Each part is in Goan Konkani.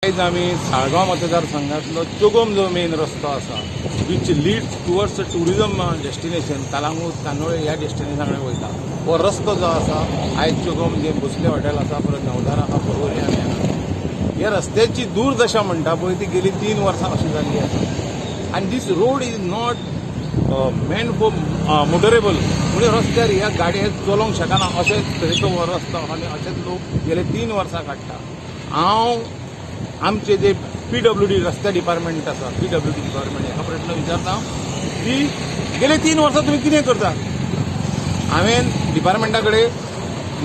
आयज आमी साळगांव मतदारसंघातलो चोगम जो मेन रस्तो आसा, which leads towards tourism destination, Calangute, Candolim ह्या डेस्टिनेशना कडेन वयता, हो रस्तो जो आसा, आयज चोगम जे भोसले हॉटेल आसा, परत नवदारा आसा, पर्वरी आमी हांगा, ह्या रस्त्याची दुर्दशा म्हणटा पळय, ती गेली 3 वर्सां अशी जाल्ली आसा आनी this road is not meant for motorable. म्हणजे रस्त्यार ह्या गाडये चलोवंक शकना अशे तरेचो हो रस्तो आनी अशेच लोक गेले 3 वर्सां काडटा. हांव आमचे जे पीडब्ल्यूडी रस्ते डिपार्टमेंट आसा, पीडब्ल्यूडी डिपार्टमेंट हाका प्रश्न विचारता की गेले 3 वर्सां तुमी कितें करता? हांवें डिपार्टमेंटा कडेन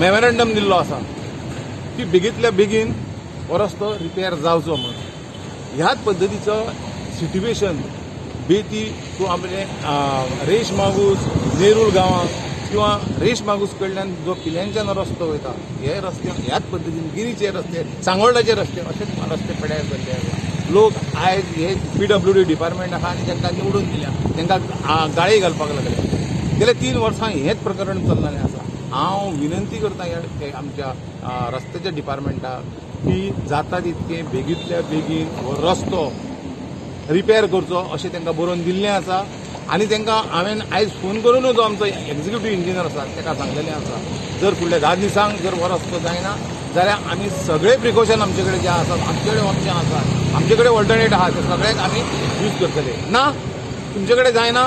मेमोरेंडम दिल्लो आसा की बेगींतल्या बेगीन हो रस्तो रिपेर जावचो म्हणून. ह्याच पद्दतीचो सिट्युएशन बेती टू आपले रेश मागूस, नेरूल गांवांत किंवा रेश मागूस कडल्यान जो पिल्यांच्यान रस्तो वयता, हे रस्ते ह्याच पद्दतीन, गिरीचे रस्ते, सांगोल्डाचे रस्ते, अशेच रस्ते पेड्यार जाल्ले आसा. लोक आयज हे पीडब्ल्यूडी डिपार्टमेंट आहा आनी तांकां निवडून दिल्या, तांकां गाळी घालपाक लागले. गेले 3 वर्सां हेच प्रकरण चल्लेलें आसा. हांव विनंती करता ह्या आमच्या रस्त्याच्या डिपार्टमेंटाक की जाता तितकें बेगींतल्या बेगीन हो रस्तो रिपेर करचो अशें तांकां बरोवन दिल्लें आसा. आनी तांकां हांवें आयज फोन करूनूच जो आमचो एक्झिक्युटीव इंजिनियर आसा ताका सांगलेलें आसा, जर फुडल्या 10 दिसांक जर हो रस्तो जायना जाल्यार आमी सगळे प्रिकॉशन आमचे कडेन जे आसात, आमचे कडेन ऑप्शन आसा, आमचे कडेन ऑल्टरनेट आहा, ते सगळ्याक आमी यूज करतले. ना तुमचे कडेन जायना,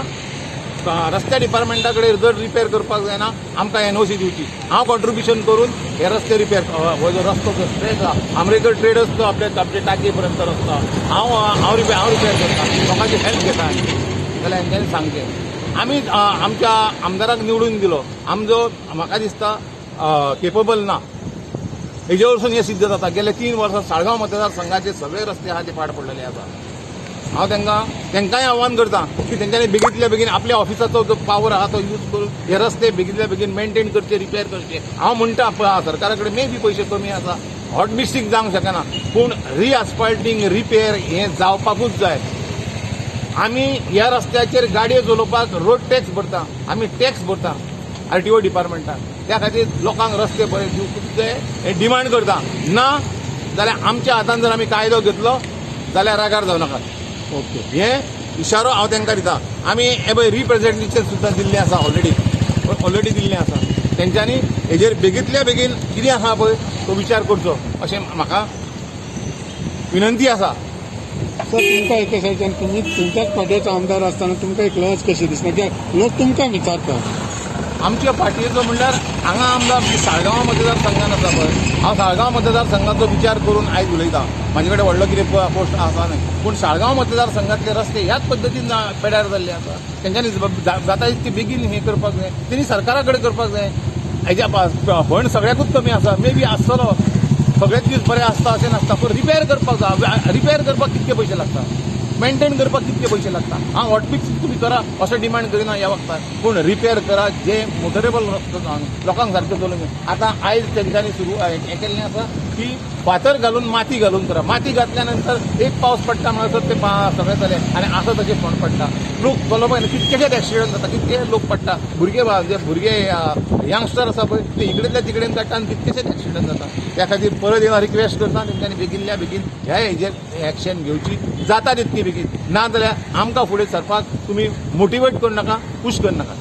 रस्त्या डिपार्टमेंटा कडेन जर रिपेर करपाक जायना, आमकां एनओसी दिवची. हांव कॉन्ट्रिब्युशन करून हे रस्ते रिपेर, हो जो रस्तो जो स्ट्रेच आहा, आमरेकर ट्रेडर्स तो आपल्या आमचे टाकी पर्यंत रस्तो आहा, हांव हांव रिपेर हांव रिपेर करता, लोकांची हेल्प घेता जाल्यार हेंच्यांनी सांगचें. आमी आमच्या आमदाराक निवडून दिलो, आमचो म्हाका दिसता केपेबल ना, हेजे वरसून हें सिद्ध जाता. गेले 3 वर्सां साळगांव मतदारसंघाचे सगळे रस्ते आहा ते पाड पडलेले आसा. हांव तांकांय आव्हान करता की तेंच्यांनी बेगींतल्या बेगीन आपल्या ऑफिसाचो जो पावर आहा तो यूज करून हे रस्ते बेगींतल्या बेगीन मेंटेन करचे, रिपेर करचे. हांव म्हणटा, सरकारा कडेन मे बी पयशे कमी आसा, हॉट मिक्सिंग जावंक शकना, पूण रिआस्फाल्टींग, रिपेर हें जावपाकूच जाय. आमी ह्या रस्त्याचेर गाडयो चलोवपाक रोड टॅक्स भरता, आमी टॅक्स भरता आरटीओ डिपार्टमेंटाक. त्या खातीर लोकांक रस्ते बरे दिवपूच जाय हें डिमांड करता. ना जाल्यार आमच्या हातान जर आमी कायदो घेतलो जाल्यार रागार जावं नाका. हे इशारो हांव तांकां दिता. आमी हे पळय रिप्रेझेंटेशन सुद्दां दिल्लें आसा, ऑलरेडी ऑलरेडी दिल्लें आसा. तेंच्यांनी हेजेर बेगींतल्या बेगीन कितें आसा पळय तो विचार करचो अशें म्हाका विनंती आसा. सर, तुमकां एके सायडच्यान तुमी तुमच्याच पार्टीचो आमदार आसतना तुमकां एक लज कशी दिसना? कित्याक लोक तुमकां विचारता. आमच्या पार्टीचो म्हणल्यार हांगा आमदार साळगांव मतदारसंघान आसा पळय, हांव साळगांव मतदारसंघाचो विचार करून आयज उलयता. म्हाजे कडेन व्हडलो कितें पोस्ट आसा न्हय, पूण साळगांव मतदारसंघातले रस्ते ह्याच पद्दतीन पेड्यार जाल्ले आसा. तेंच्यांनी जाता तितके बेगीन हें करपाक जाय, तेणी सरकारा कडेन करपाक जाय. हेज्या फंड सगळ्याकूच कमी आसा, मे बी आसतलो, सगळेच दीस बरें आसता अशें नासता, पूण रिपेर करपाक जाय. रिपेर करपाक कितके पयशे लागता, मेंटेन करपाक कितके पयशे लागता? हांव हॉटमिक्स तुमी करा अशें डिमांड करिना ह्या वखदार, पूण रिपेर करा जे मोटरेबल रस्तो जावन लोकांक सारकें चलोवंक. आतां आयज तेंच्यांनी सुरू हें केल्लें आसा की फातर घालून, माती घालून करा. माती घातल्या नंतर एक पावस पडटा म्हणसर ते सगळें जालें आनी आसा तशें फोंड पडटा. लोक चलोवपाक कितकेशेच एक्सिडंट जाता, कितके लोक पडटा. भुरगे, जे भुरगे यंगस्टर आसा पळय, ते इकडेंतल्या तिकडेन काडटा आनी कितकेशेच एक्सिडंट जाता. त्या खातीर परत एकदा रिक्वेस्ट करता, तेंच्यांनी बेगीनल्या बेगीन ह्या हेजेर एक्शन घेवची जाता तितकी बेगीन. ना जाल्यार आमकां फुडें सरपाक तुमी मोटिवेट करूं नाका, पूश करनाका.